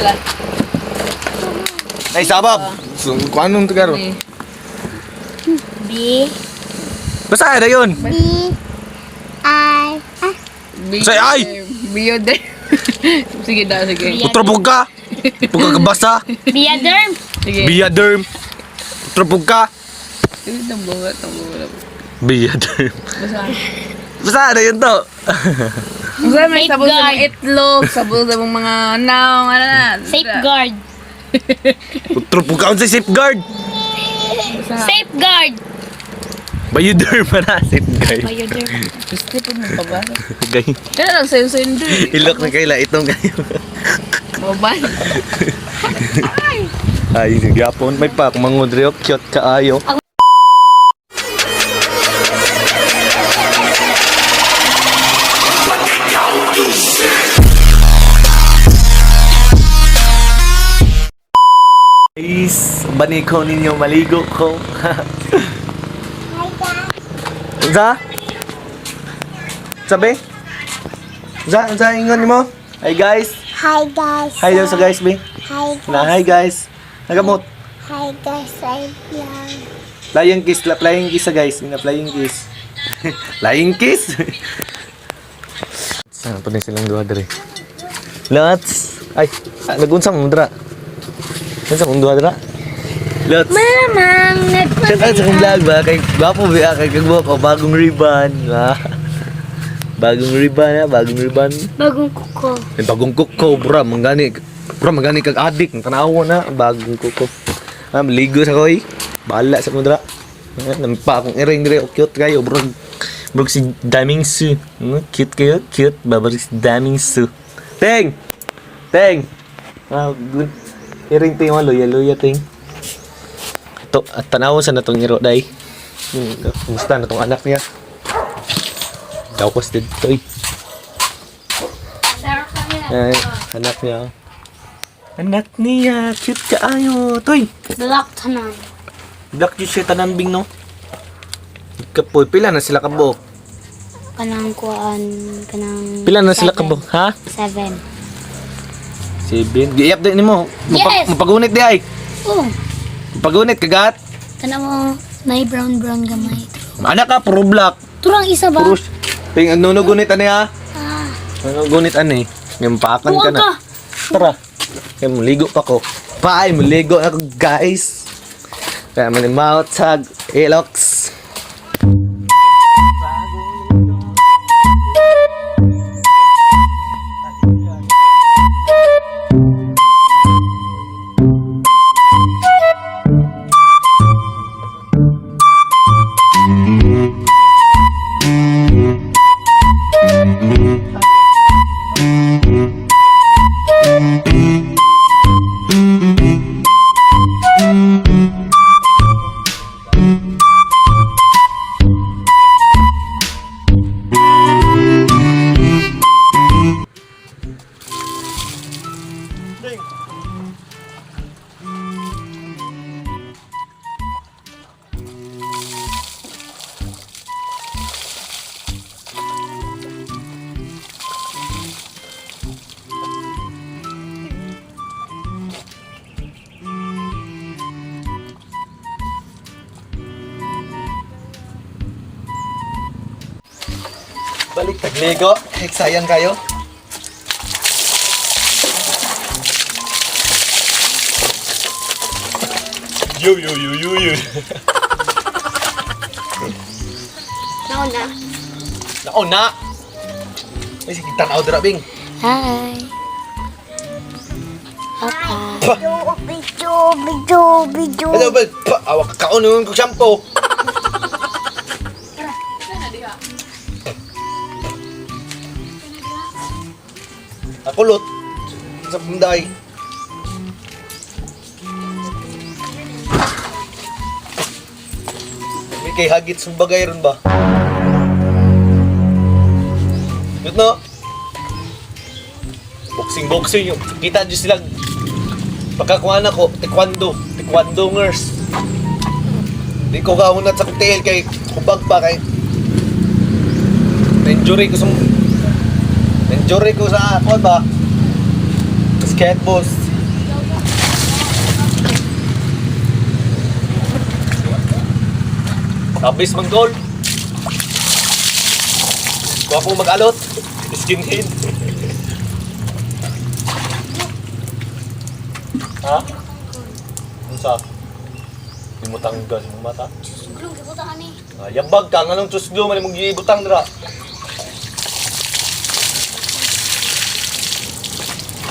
Dala. Ay, sabab. So, kung anong Tagalog? Eh. B Basta na yun. B I ah B. Say ay! Bioderm. Sige daw, sige. Putrobog ka. Pugkakabasa. Biaderm. Sige. Biaderm. Putrobog ka. Sige, tambunga, tambunga. Biaderm. Basta. Basta na yun to. Basta may sabon sa mga Safeguard. itlog, sabon sa mga naong, ano na. Safeguard. Putrobog ka sa safeguard. Basta. Safeguard. Bioderm na safeguard. Bioderm. Gusto pa mo pabasa. Gay. Kaya lang sa'yo sa'yo hindi. Ilok na kaila itong kayo. Mababa. Ay, gyapon may pa mangudriok cute kaayo. Guys, baniko ninyo maligo ko. Unsa? Sabi? Unsa? Unsa ingon nimo? Hi guys. Hi guys. Hi daw sa guys, be. Hi. Na hi guys. Nagamot. Hi guys. I love. Flying kiss, la flying kiss sa guys. Ina flying kiss. Flying kiss. Saan pa silang duha dere? Lots. Ay, ah, nagunsa mo dra. Unsa mong duha dra? Lots. Mamang Shout out sa kong vlog ba kay gwapo ba kay kagbuok o bagong ribbon. Ah. Bagong ribbon ha, bagong ribbon. Bagong kuko. May bagong kuko, bra, manggani. Bra, manggani kag adik, tanawa na bagong kuko. Ah, maligo sa koy. Bahala sa mudra. Ah, nampa akong iring dire, oh, cute kayo, bro. Bro si Daming Su. Cute kayo, cute. Babalik si Daming Su. Teng! Teng! Ah, good. Iring ting, oh, luya luya ting. To, at tanawa sa natong iro day. Kumusta na tong anak niya? Gawas dito eh. Ay, anak niya. Anak niya, cute kaayo. Toy, Black tanan. black juice siya tanambing no. Kapoy, pila na sila kabuok? Kanang kuan kanang Pila na sila seven. kabuok, ha? Seven. Seven. Giiyap din nimo. Yes! Mapagunit di ay. Oh, Mapagunit kagat. tanaw mo may brown brown gamay. Anak ka, puro black. Turang isa ba? Puro Ting, ano no gunit ani ha? Ah, Ano gunit ani? Ngayon pakan ka buwag na. ka. Tara. Kaya muligo pa ko. Bye, muligo ako guys. Kaya manimaot sa Elox. Balik tagligo. Exayan kayo. Yo yo yo yo yo. Nauna. Nao na. Ay sige tanaw dira bing. Hi. Papa. Pa. Bido, bido, bido. Ano ba? Pa, awak kaon nun kog shampoo. Akulot sa bunday. May kay hagit sa bagay ron ba? Yun no? Boxing boxing yung kita dyan sila pagkakuha na ko taekwondo taekwondongers. Di ko kaunat sa kong kay kubag pa kay na-injury ko sa kuwan ba basketball. Kabis manggol. Gwapo mag-alot. Skinhead. Ha? Unsa? Di mo tanggal sa mata. Gulong gibuta ani. Ah, yabag ka nganong tuslo man imong gibutang dira.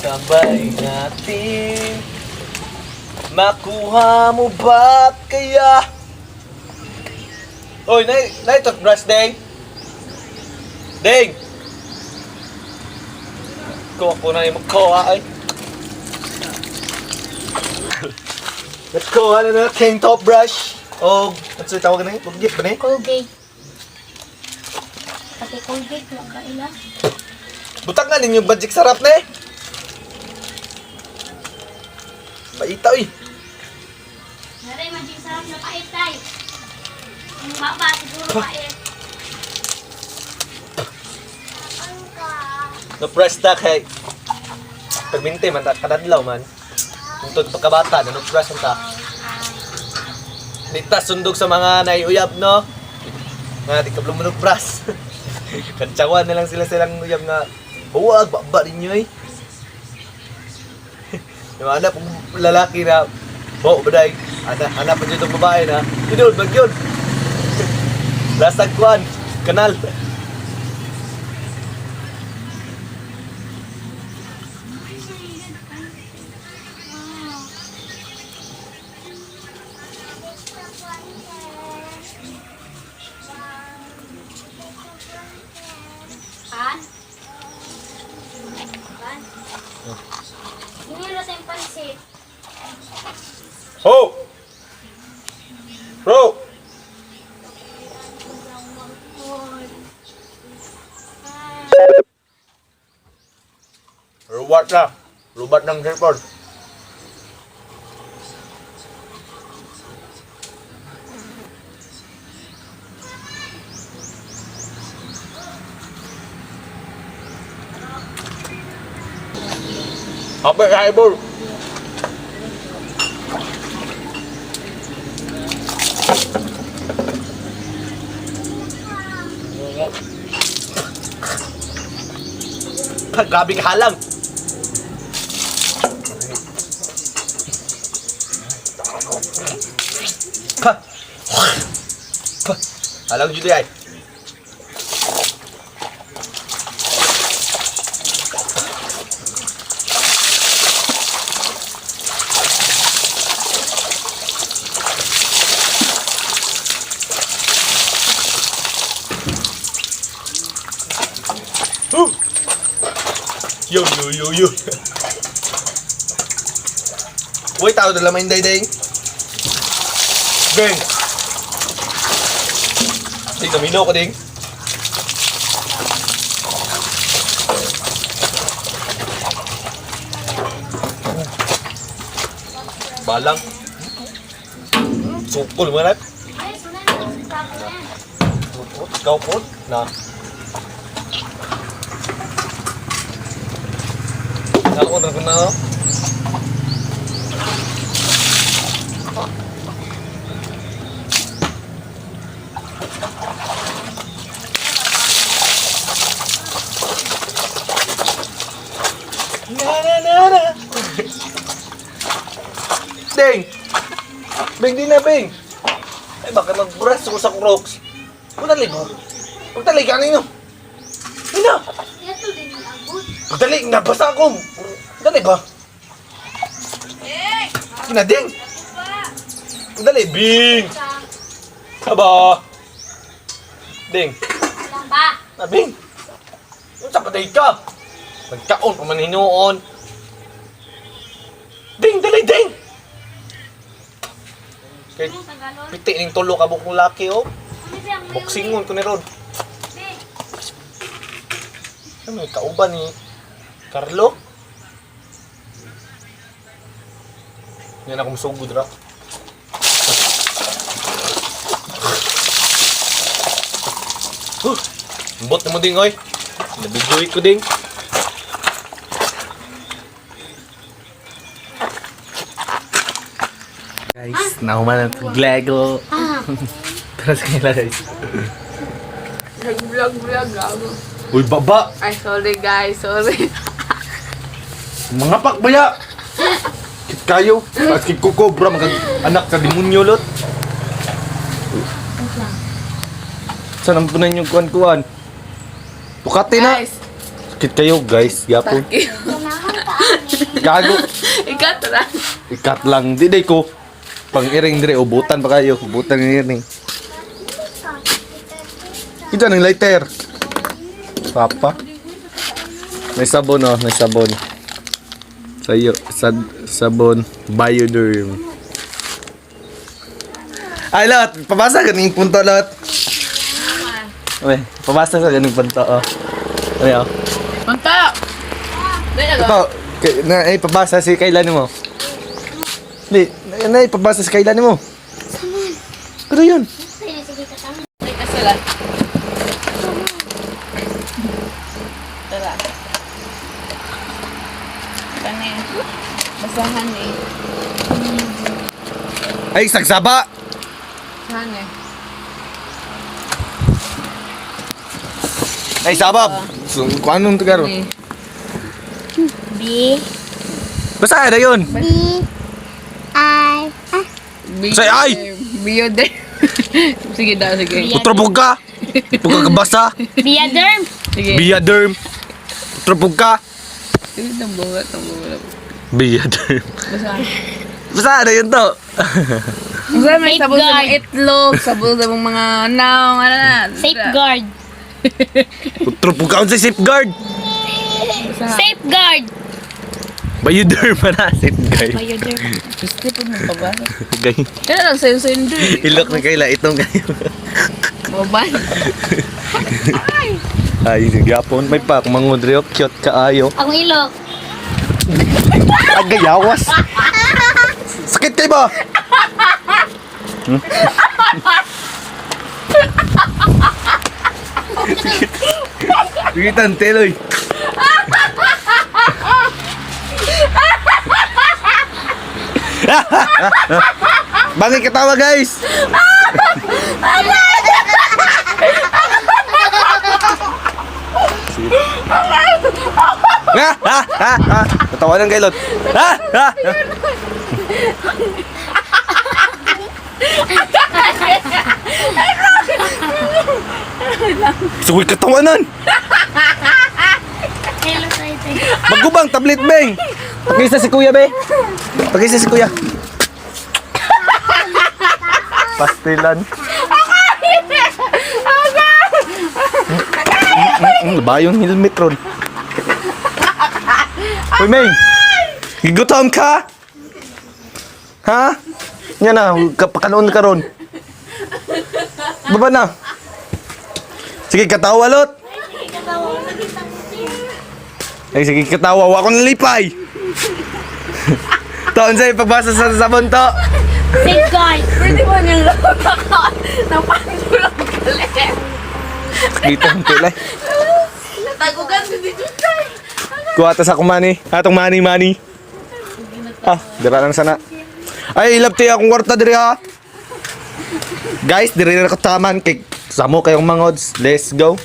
Sabay natin. Makuha mo ba kaya? Oy, nay, nay toothbrush, Deng. Deng. Kuha ko na yung kuha ay. Let's go, ano na, king top brush. O, ano sa tawag na yun? Colgate ba na yun? Colgate. Pati Colgate lang ka ila. Butang na ninyo budget sarap na eh. Paita oy. Naray man siya sarap na pait tay. Ang baba siguro pait. No press ta kay pagminti man ta kadadlaw man. Tungtod pagkabata na no press man ta. Di ta sundog sa mga naiuyab no. Nga di ka bumunog press. Kantsawan na lang sila silang uyab nga huwag baba ninyo eh. Yung anak kung lalaki na bo baday ana anak pa dyan babae na idol bagyon. Lasag kwan kanal. Pan? Pan? Hindi na tayong pansit. Ho! Bro! Rubat na. Rubat ng tripod. Apa sa ibol? Grabe ka halang. Pa. Pa. Halang jud ay. Huh. Yo yo yo yo. Uy, tao dala may day. Beng. Ding, namino ko ding. Balang. Sukol mo na. Ay, sunay na sa ako na yan. Ikaw po na. Ako na ko na. Na na na na. Ding! Bing, di na, Bing! Ay, baka mag-brush ko sa Crocs. Pagdali mo. Pagdali ka ninyo. Ina! Ito din yung abot. Pagdali, nabasa ako. Dali ba? Ina, ding! Pagdali, Bing! Aba! Ding! Lang ba? Na, Bing! Unsa patay ka? Nagkaon pa man hinuon. Ding, dali, ding! Kay Anong Tagalog? piti ning tulo ka bukong laki oh. Ano ba ang mayo? Boxingon ko ni Rod. Be, Ano may kauban ni Carlo? Yan ako musugod ra. Huh! Ambot na mo ding oy. Nabidyoy ko ding. Guys, nahuman ang Lego. Ah. Tara sa kanila, guys. Nag-vlog-vlog ako. Uy, baba! Ay, sorry guys, sorry. Mga pakbaya! Kit kayo. Paski kuko, bro, mga anak sa demonyo, lot. Saan ang punan yung kuwan-kuwan? Tukati na! Guys, Kit kayo, guys. Gapon. thank you. Gago. Ikat lang. Ikat lang. Di day ko. Pang-iring dire. Ubutan pa kayo. Ubutan ng iring. Ito ng lighter. Papa. May sabon oh. May sabon. Sayo. Sabon. Bioderm. Ay, lot. Pabasa ganing punto, lot. Okay, pabasa sa ganing punto, oh. Ano oh. Manta! Dahil ako. Ito, na, ay, pabasa si Kailan mo. Hindi, na, na, pabasa si Kailan mo. Ano yun? Sige, katang. Ay, kasala. Tara. Tani. Basahan eh. Ay, sagsaba! Basahan eh. Ay, sabab! So, kung anong Tagalog? Eh. B Basta, ano yun? B I ah Say ay! Bioderm. Sige daw, sige. Utrobog ka! Pugka kabasa! Biaderm. Sige. Biaderm! Utrobog ka! Sige, tambuhat, tambuhat. Biaderm. Basahan. Basta, ano yun to? Basta may sabon sa mga Safeguard. itlog, sabon sa mga naong, ano na. Safeguard. Utrobog ka sa safeguard! Basahan. Safeguard. Bioderm pa na, safeguard. Bioderm. Gusto po mo pabasa. Ganyan. Kaya lang sa'yo sa'yo hindi. Ilok na kaila, itong kayo. Maban. Ay, gapon. May pa, mangudriyo, cute kaayo. Ang ilok. Agayawas. Sakit kayo ba? Hmm? Sakitan, teloy. Bakit katawa, guys? Ha? Ha? Ha? Ha? Natawa ng kailot. Ha? Ha? Sugoy katawanan! Hello tayo tayo. Magubang tablet, beng! Pakisa si kuya, be! Pakisa si kuya. Pastilan. Bayong helmet ron. Uy, Meng! Gigutom ka? Ha? Yan na, kapakanoon ka ron. Baba na. Sige, katawa, lot. Ay, sige, katawa. Wa ko nalipay. Taon sa'yo, pagbasa sa sabon to. Safeguard. Pwede ba niyang napaka? Napandulog galit. Dito ang tulay. Natagugan si Dito Chay. Kuha ta sa akong money. Atong money, money. Ah, dira lang sana. Ay, ilap tayo akong kwarta diri ha. Guys, diri na ko taman kay samo kayong mangods. Let's go.